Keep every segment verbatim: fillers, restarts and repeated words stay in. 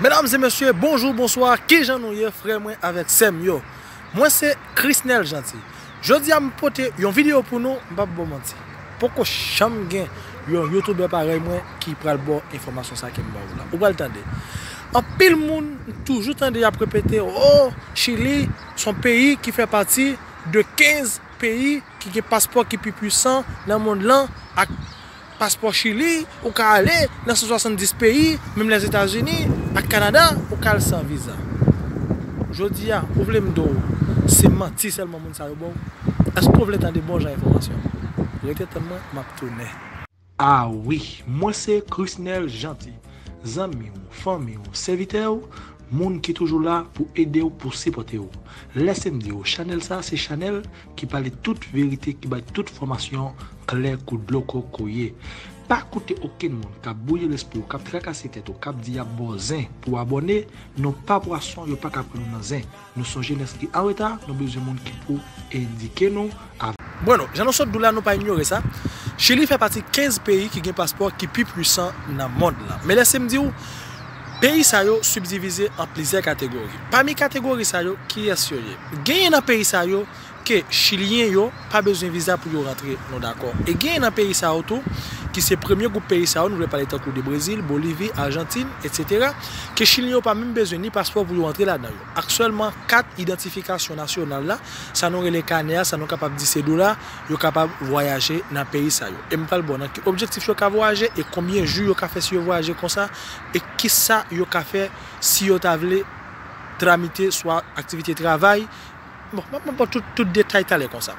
Medam e mesye, bonjou, bonswa, kijan nou ye, frè mwen avèk sè m yo? Mwen se Chrisnel Jeanty. Jodi a, m pote yon videyo pou nou, m p ap ba w manti. Poko janm gen yon youtubè parèy mwen ki pral ba w enfòmasyon sa ke m ba w la. Ou pral tande. Anpil moun toujou tande y ap repete, o, Chili se yon peyi ki fè pati de kenz peyi ki gen paspò ki pi pwisan nan mond lan, ak paspò Chili, ou ka ale nan san swasanndis peyi, menm Lèzetazini ak Kanada, ou ka al san viza. Jodi a, ou vle m di w se manti sèlman moun sa yo ba w? Èske w vle tande bon jan enfòmasyon? Rete tann mwen, m ap tounen. A wi, mwen se Chrisnel Jeanty, zanmi w, fanmi w, sèvitè w, moun ki toujou la pou ede w, pou sipòte w. Lèse m di w, chanèl sa se chanèl ki pale tout verite, ki bay tout fòmasyon klè kou dlo kokoye. Pa koute okenn moun k ap bwouye lespri w, k ap trakase tèt ou, k ap di y ap ba w zen pou w abòne. Nou pa pwason, yo pa ka pran nou nan zen. Nou se yon jenès ki an reta, nou bezwen moun ki pou edike nou. Bueno, jan nou sot di w la, nou pa inyore sa. Chili fè pati kenz peyi ki gen paspò ki pi pwisan nan mond lan. Men lèse m di w, peyi sa yo sibdivize an plizyè kategori. Pami kategori sa yo, kiyès yo ye? Genyen nan peyi sa yo ke Chilyen yo pa bezwen viza pou yo rantre, nou dakò. E genyen nan peyi sa yo tou, ki se premye gwoup peyi sa yo, nou vle pale tankou de Brezil, Bolivi, Ajantin, etsetera, ke Chilyen yo pa menm bezwen ni paspò pou yo rantre ladan yo. Aktyèlman, kat idantifikasyon nasyonal la, sa nou rele kanè a, sa nou kapab di sedola, yo kapab vwayaje nan peyi sa yo. E m pral ba w nan ki objektif yo ka vwayaje e konbyen jou yo ka fè si yo vwayaje konsa, e kisa yo ka fè si yo ta vle tramite swa aktivite travay. Bon, m ap ba w tout, tout detay talè konsa.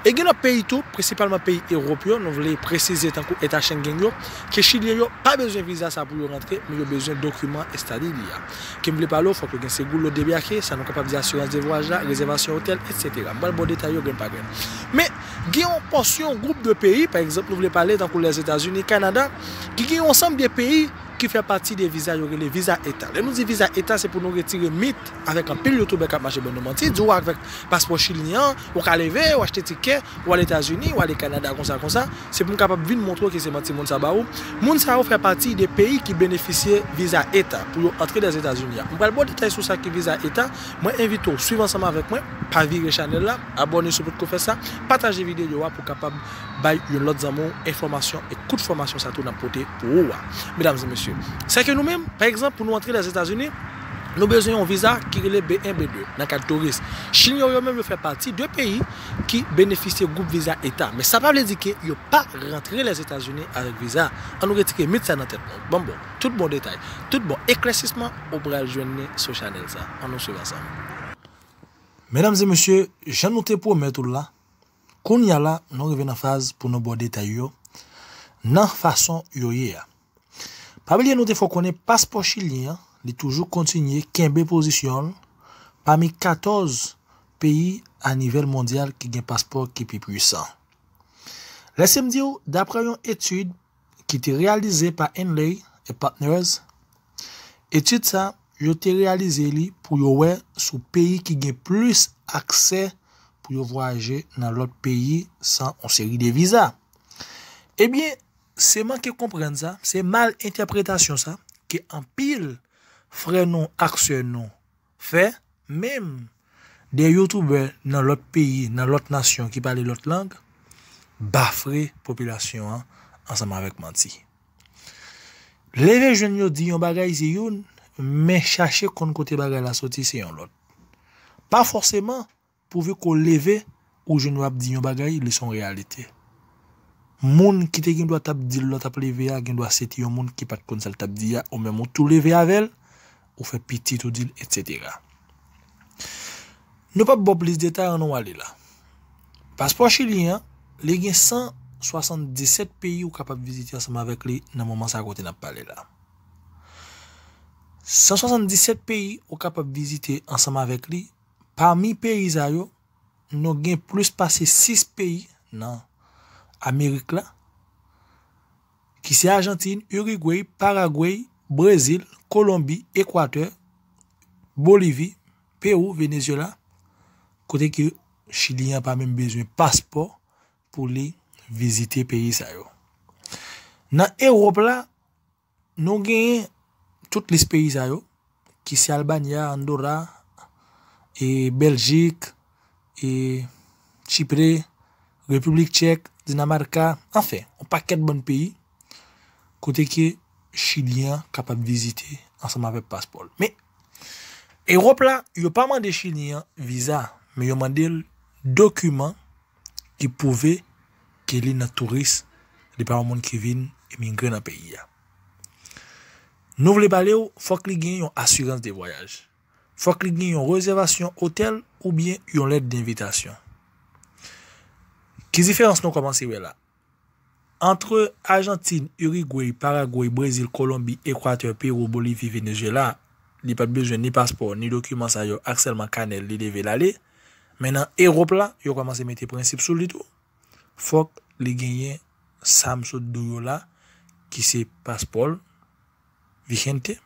E gen lòt peyi tou, prensipalman peyi Ewòp yo, nou vle presize tankou Eta Schengen yo, ke Chilyen yo pa bezwen viza sa pou yo rantre, men yo bezwen dokiman estabilite a. Ke m vle pale w, fòk yo gen seguro de viaje, sa nou kapab di asirans de vwayaj la, rezèvasyon otèl, etsetera. M pral ba w detay yo grenn pa grenn. Men, gen yon pòsyon, gwoup de peyi, pa egzanp, nou vle pale tankou Lèzetazini, Kanada, ki gen yon ansanm de peyi ki fè pati de viza yo rele viza eta. Lè nou di viza eta, se pou nou retire mit avèk anpil youtubè k ap mache ban nou manti, di w avèk paspò chilyen an, ou ka leve, ou achte tikè, ou al Etazini, ou ale Kanada, konsa, konsa. Se pou m kapab vin montre w ke se manti moun sa ba ou. Moun sa yo fè pati de peyi ki benefisye viza eta pou yo antre Lèzetazini a. M pral ba w detay sou sa ki viza eta. Mwen envite w swiv ansanm avèk mwen, pa vire chanèl la, abòne si w potko fè sa, pataje videyo a pou kapab bay yon lòt zanmi w enfòmasyon e kout fòmasyon sa tou n ap pote pou ou a. Medam e mesye, sè ke nou menm, pa egzanp, pou nou antre Lèzetazini, nou bezwen yon viza ki rele B en, B de, nan kad touris. Chilyen yo menm, yo fè pati de peyi ki benefisye gwoup viza eta. Men sa pa vle di ke yo pa rantre Lèzetazini avèk viza. An nou retire mit sa nan tèt nou. Bon, bon, tout bon detay, tout bon eklèsisman, ou pral jwenn li sou chanèl sa. An nou swiv ansanm. Medam e mesye, jan nou te pwomèt ou l la, kounye a la, nou rive nan faz pou nou ba w detay yo nan fason yo ye a. Pa bliye nou te fè w konnen paspò chilyen an, li toujou kontinye kenbe pozisyon l pami katòz peyi a nivel mondyal ki gen paspò ki pi pwisan. Lèse m di w, daprè yon etid ki te reyalize pa Henley and Partners, etid sa, yo te reyalize li pou yo wè sou peyi ki gen plis aksè pou yo vwayaje nan lòt peyi san yon seri de viza. Ebyen, se manke konprann sa, se mal entèpretasyon sa ke anpil frè nou ak sè nou fè, menm de youtubè nan lòt peyi, nan lòt nasyon ki pale lòt lang, bafre popilasyon an ansanm avèk manti. Leve jwenn yo di yon bagay se youn, men chache konn kote bagay la soti se yon lòt. Pa fòseman, pouvi ke w leve, ou jwenn yo ap di yon bagay, li se yon reyalite. Moun ki te gen dwa t ap di l lè w t ap leve a, gen dwa se te yon moun ki pa t konn sa l t ap di a, ou menm ou tou leve avè l, ou fè pitit ou di l, etsetera. Nou p ap ba w plis detay, ann nou ale la. Paspò chilyen an, li gen san swasanndisèt peyi ou kapab vizite ansanm avèk li nan moman sa kote n ap pale la. San swasanndisèt peyi ou kapab vizite ansanm avèk li, pami peyi sa yo, nou gen plis pase sis peyi nan Amerik la, ki se Ajantin, Irigwey, Paragwey, Brezil, Kolonbi, Ekwatè, Bolivi, Pewou, Venezyela, kote ke Chilyen an pa menm bezwen paspò pou li vizite peyi sa yo. Nan Ewòp la, nou genyen tout lis peyi sa yo, ki se Albanya, Andora, e Bèljik, e Chipre, Repiblik Tchèk, Dinamarka, anfen, yon pakèt bann peyi kote ke Chilyen an kapab vizite ansanm avèk paspò l. Men, Ewòp la, yo pa mande Chilyen an viza, men yo mande l dokiman ki pwouve ke li nan touris, li pa yon moun ki vin imigre nan peyi a. Nou vle pale w, fòk li gen yon asirans de vwayaj. Fòk li gen yon rezèvasyon otèl oubyen yon lèt denvitasyon. Ki diferans nou kòmanse wè la? Antre Ajantin, Irigwe, Paragwe, Brezil, Kolonbi, Ekwatè, Pewou, Bolivi, Venezyela, li pa t bezwen ni paspò, ni dokiman sa yo, ak sèlman kanè l, li leve l ale. Men nan Ewòp la, yo kòmanse mete prensip sou li tou. Fòk li genyen sa m sot di w yo la, ki se paspò l, vigente,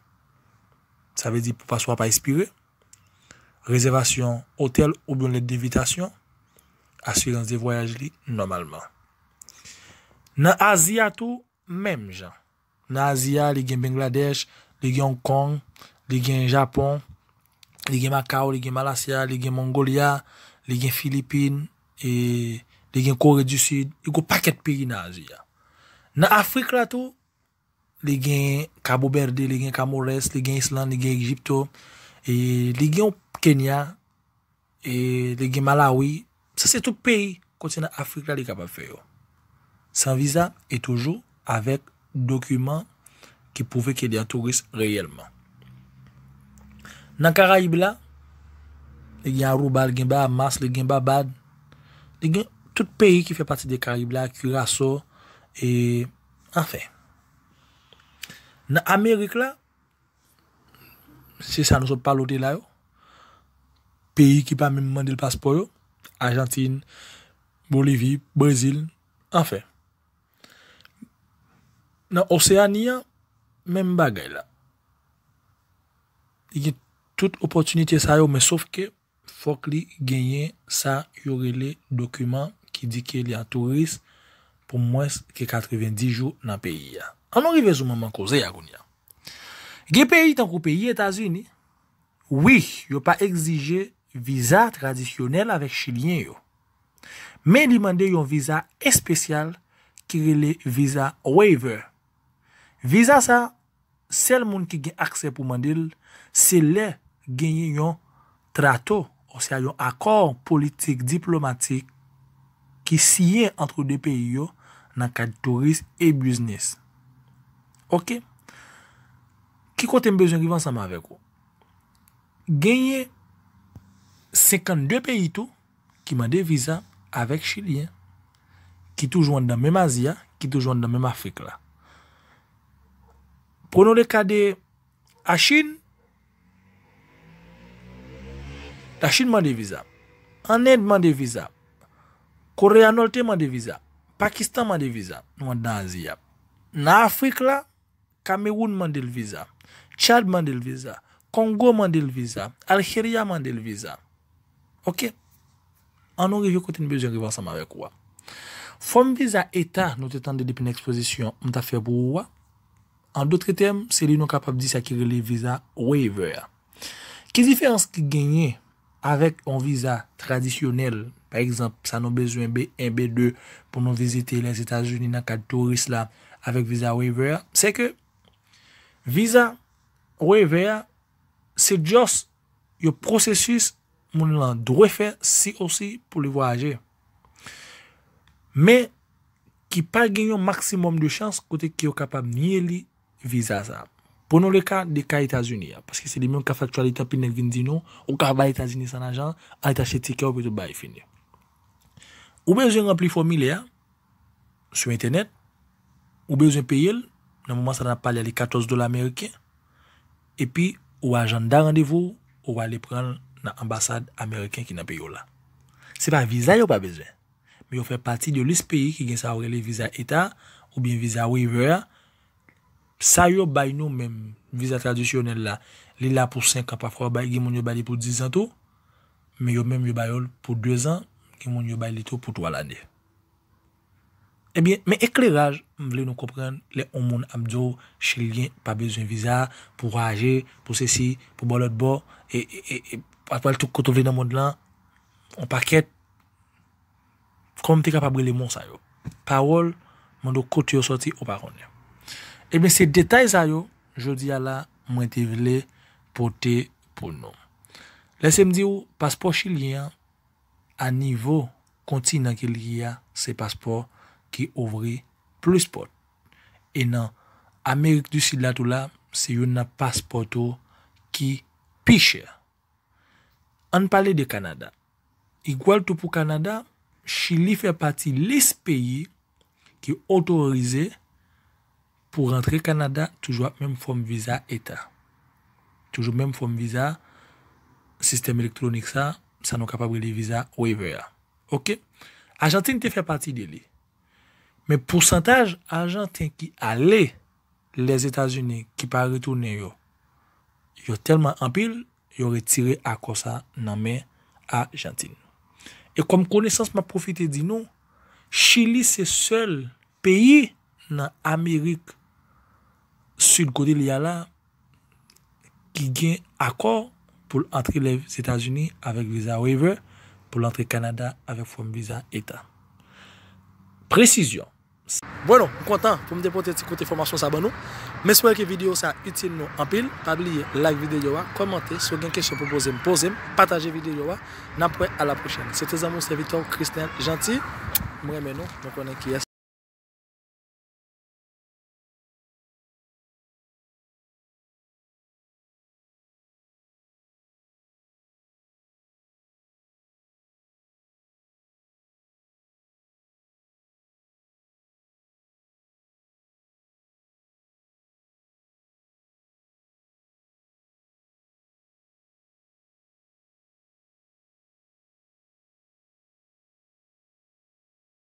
sa vle di pou paspò a pa ekspire, rezèvasyon otèl oubyen lèt denvitasyon, asirans de vwayaj li nòmalman. Nan Azi a tou, menm jan. Nan Azi a, li gen Bangladesh, li gen Hong Kong, li gen Japon, li gen Macau, li gen Malasya, li gen Mongolia, li gen Filipin, e li gen Kore di Sid, li gen yon pakèt peyi nan Azi a. Nan Afrik la tou, li gen Cabo Verde, li gen Comores, li gen Island, li gen Egipto, e li gen Kenya, e li gen Malawi. Sa se tout peyi kontinan Afrik la li kapab fè yo. San viza e toujou avèk dokiman ki pwouve ke li an touris reyèlman. Nan Karayib la, li gen Aruba, li gen Bahamas, li gen Babad, li gen tout peyi ki fè pati de Karayib la, Curaçao, e anfen. Nan Amerik la, se sa nou sot pale w de la yo. Peyi ki pa menm mande l paspò yo, Ajantin, Bolivi, Brezil, anfen. Nan Oseyani an, menm bagay la. Li gen tout opòtinite sa yo, men sof ke fòk li genyen sa yo rele dokiman ki di ke li an touris pou mwens ke katrevenndis jou nan peyi a. An nou rive sou manman koze a kounye a. Gen peyi tankou peyi Etazini, wi, yo pa egzije viza tradisyonèl avèk Chilyen yo. Men li mande yon viza espesyal ki rele viza waiver. Viza sa, sèl moun ki gen aksè pou mande l, se lè genyen yon trato, oswa yon akò politik, diplomatik, ki siyen ant de peyi yo nan kad touris e biznis. Oke? Ki kote m bezwen rive ansanm avèk ou? Genyen senkannde peyi tou ki mande viza avèk Chilyen, ki toujou anndan menm Azi a, ki toujou anndan menm Afrik la. Prenons le cas de Lachin. Lachin mande viza. An End mande viza. Kore a Nò te mande viza. Pakistan mande viza. Nou anndan Azi a. Nan Afrik la, Kamewoun mande l viza. Tchad mande l viza. Kongo mande l viza. Aljeria mande l viza. Oke? An nou rive kote n bezwen rive ansanm avèk ou a. Fòm viza eta nou te tande depi nan ekspozisyon m t ap fè pou ou a. An dòt tèm, se li nou kapab di sa ki rele viza waiver a. Ki diferans ki genyen avèk yon viza tradisyonèl, pa egzanp, sa nou bezwen B en, B de pou nou vizite Lèzetazini nan kad touris la, avèk viza waiver a? Se ke viza waiver a, se just yon pwosesis moun lan dwe fè si osi pou li vwayaje. Men, ki pa gen yon maksimòm de chans kote ke yo kapab nye li viza sa. Prenons le cas de ka Etazini a, paske se li menm k ap fè aktyalite, anpil nèg vin di nou, ou ka bay Etazini san lajan, al achte tikè, ou tou bay fini. Ou bezwen ranpli fòmilè a sou entènèt, ou bezwen peye l, nan moman sa n ap pale a li katòz dola ameriken, epi ou ajanda randevou, ou ale pran l nan anbasad ameriken ki nan peyi w la. Se pa viza yo pa bezwen, men yo fè pati de lis peyi ki gen sa yo rele viza eta oubyen viza waiver a. Sa yo bay nou menm, viza tradisyonèl la, li la pou senk an, pafwa yo bay, gen moun yo bay li pou diz an tou, men yo menm yo bay yo l pou dezan, gen moun yo bay li tou pou twa lane. Ebyen, men ekleraj m vle nou konprann lè yon moun ap di w Chilyen pa bezwen viza pou vwayaje, pou sesi, pou bò lòt bò, e, e, e, e, pa pral tout kote w vle nan mond lan, yon pakèt, kòman m te kapab rele mo sa yo? Pawòl, mande w kote yo sòti, ou pa konnen. Ebyen, se detay sa yo, jodi a la, mwen te vle pote pou nou. Lè se m di w, paspò chilyen an, a nivo kontinan ke li ye a, se paspò ki ouvri plis pòt. E nan Amerik di Sid la tou la, se youn nan paspò tou ki pi chè. Ann pale de Kanada. Igwal tou pou Kanada, Chili fè pati lis peyi ki otorize pou rantre Kanada toujou ak menm fòm viza eta. Toujou menm fòm viza, sistèm elektwonik sa, sa nou kapab rele viza waiver a. Oke? Ajantin te fè pati de li. Men pousantaj Ajanten ki ale Lèzetazini ki pa retounen yo, yo tèlman anpil, yo retire akò sa nan men Ajantin. E kòm konesans, m ap pwofite di nou, Chili se sèl peyi nan Amerik Sid kote li a la ki gen akò pou l antre Lèzetazini avèk viza waiver, pou l antre Kanada avèk fòm viza eta. Presizyon. Bon, m kontan pou m te pote ti kout enfòmasyon sa ban nou. M espere ke videyo sa itil nou anpil. Pa bliye like videyo a, kòmante, si w gen kesyon pou poze m, poze m, pataje videyo a. N ap wè a la pwochèn. Se te zanmi w, sèvitè w, Christian Jeanty. M renmen nou, nou konnen kiyès.